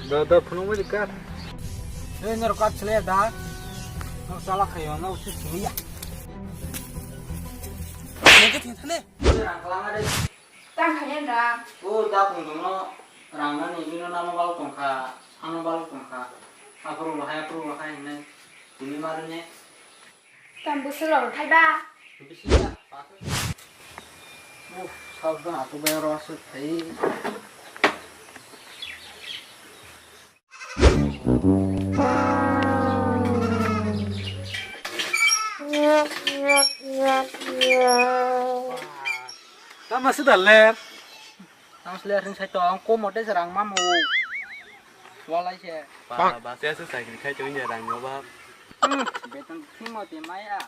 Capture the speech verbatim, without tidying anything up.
Da, da, phunuk bai kat. Hey, nero kat sele da. No sala khayo, no usi sele ya. Nege thene thane. Tang khayan da. O da phung dong no rang na ni bino namo bal tong kha, ano bal tong kha. Apro bahai, apro bahai ne. Tini mar ne. Tam busu rong thai ba. Bisi ya. Uf, sabda atu bayar wasu thai. Tama sudah ler. Tama sudah ring sai tong ko mote serang mamu. Walai se. Ba ba se se sai khai tong ya rang ba. Hmm, beton thimo te maya.